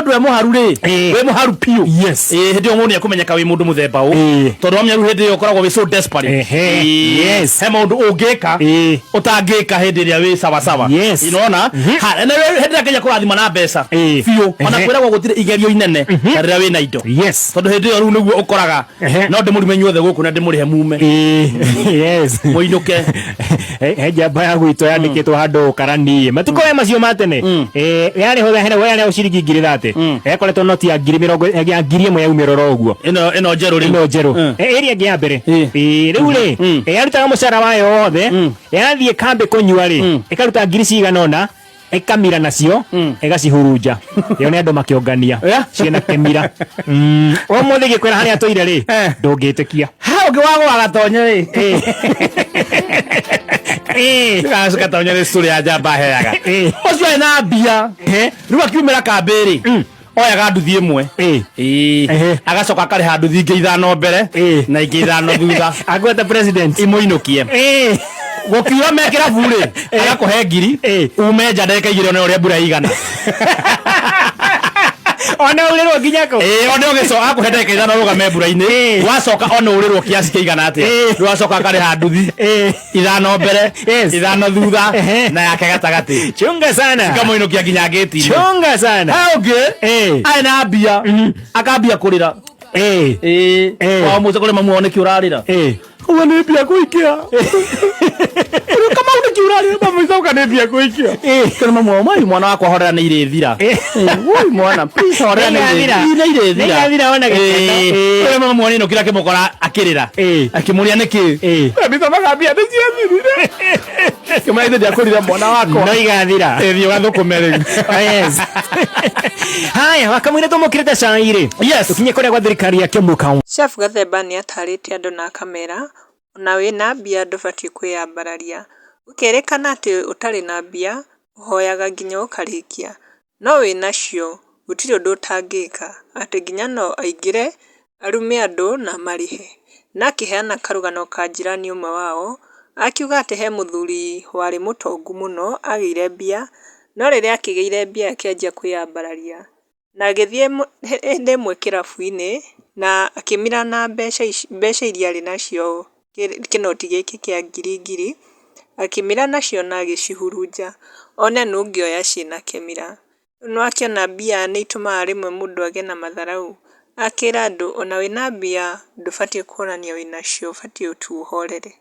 Mũndũ e mũharu rĩ, wĩ mũharu piũ. Ĩĩ, hĩndĩ ĩyo mũndũ nĩekũmenyeka wĩ mũndũ mũthemba ũ, tondũ wamenya rĩu hĩndĩ ĩyo ũkoragwo wĩ so desperate. Ĩĩ, he maũndũ ũngĩka ũtangĩka hĩndĩ ĩrĩa wĩ sawasawa. Nĩwona? Ha, na rĩu hĩndĩ ĩrĩa Ngai akũrathima na mbeca biũ, ona kwĩragwo gũtirĩ igerio inene ta rĩrĩa wĩna indo. Tondũ hĩndĩ ĩyo rĩu nĩguo ũkoraga no ndĩmũrume inyuothe gũkũ na ndĩmũrĩhe mume. Mũinũke. He njamba ya gwitũ yandĩkĩtwo handũ karani matukũ mm. macio ma tene. Yarĩ ho hena yarĩ ciringi 30,000. Yakoretwo noti ya ngiri mĩrongo ya 1,000 yaumĩra oro ũguo. Ĩno ĩno njerũ rĩu. Ĩno njerũ. Ĩrĩa ĩngĩ ya mbere. Rĩu rĩ, yarutaga mũcara wayo wothe, yathiĩ kambĩ kũnyua rĩ, ĩkaruta ngiri cigana ũna, ĩkamira nacio, ĩgacihurunja ĩyo nĩ andũ makĩongania ciĩna kĩmira. Ũmũthĩ gĩkwĩra harĩa tũire rĩ, ndũngĩtĩkia. Ha ũngĩ wagũa gatonye rĩ. Gatonye nĩ story ya njamba heaga. Ũcio ena mbia. Rĩu akiumĩra kambĩ rĩ, oyaga nduthi ĩmwe. Ĩĩ. Agacoka akarĩha nduthi ingĩ ithano mbere na ingĩ ithano thutha. Agweta president. Imũinũkie. Gũkiura me kĩrabu rĩ, agakũhe 1,000, ume nja ndagĩka 2 one ũrĩa mbura ĩigana. Ona urĩrwo nginya kũ? Ĩĩ, one ũgĩcoka akũhe ndagĩka 5 ũrũgame mbura-inĩ, wacoka one ũrĩrwo kiasi kĩigana atĩa. Rĩu acoka akarĩha nduthi ithano mbere, ithano thutha, na yake gatagatĩ. Chunga sana. Cikamũinũkia nginya ngĩti-inĩ. Chunga sana. He ũngĩ arĩ na mbia, akambia kũrĩra. Ĩĩ. Wamũca kũrĩ mamu wao nĩkĩ ũrarĩra? Ũguo nĩ mbia kũikia. Ũrĩa Kamau nĩkĩ ũrarĩra? Mamu icoka nĩ mbia kũikia. Kĩrĩ mamu wao, "Mai, mwana wakwa horera nĩ irĩthira." Woi mwana, please horera nĩ Nĩ igathira. irĩthira. Nĩ irĩthira. Nĩ igathira ona gĩkeno. Ũrĩa mamu wao nĩainũkire akĩmũkora akĩrĩra. Akĩmũria nĩkĩ? Mithomaga mbia nĩ ciathirire. Kĩmũra ithe ndiakũrire mwana wakwa. No igathira. Ĩĩ, thiĩ ũgathũkũme rĩu. Yes. Haya, wakamwire tũmũkĩrĩte cai rĩ. Tũkinye kũrĩa gwa thirikari ya Kiambu County. Chef Gathemba nĩatarĩte andũ na akamera ona wĩna mbia ndũbatiĩ kwĩyambararia. Gũkerĩkana atĩ ũtarĩ na mbia ũhoyaga nginya ũkarĩkia, no wĩnacio gũtirĩ ũndũ ũtangĩka, atĩ nginya no aingĩre arume andũ na amarĩhe. Na akĩheana karũgano ka njirani ũmwe wao, akiuga atĩ he mũthuri warĩ mũtongu mũno agĩire mbia, no rĩrĩa akĩgĩire mbia akĩanjia kwĩyambararia. Na agĩthiĩ hĩndĩ ĩmwe kĩrabu-inĩ na akĩmira na mbeca ici, mbeca iria arĩ nacio kĩnoti gĩkĩ kĩa ngiri ngiri, akĩmira nacio na agĩcihurunja one nũ ũngĩoya ciĩna kĩmira. Rĩu nĩwakĩona mbia nĩ itũmaga rĩmwe mũndũ agĩe na matharaũ, akĩra andũ ona wĩna mbia ndũbatiĩ kuonania wĩnacio ũbatiĩ tu ũhorere.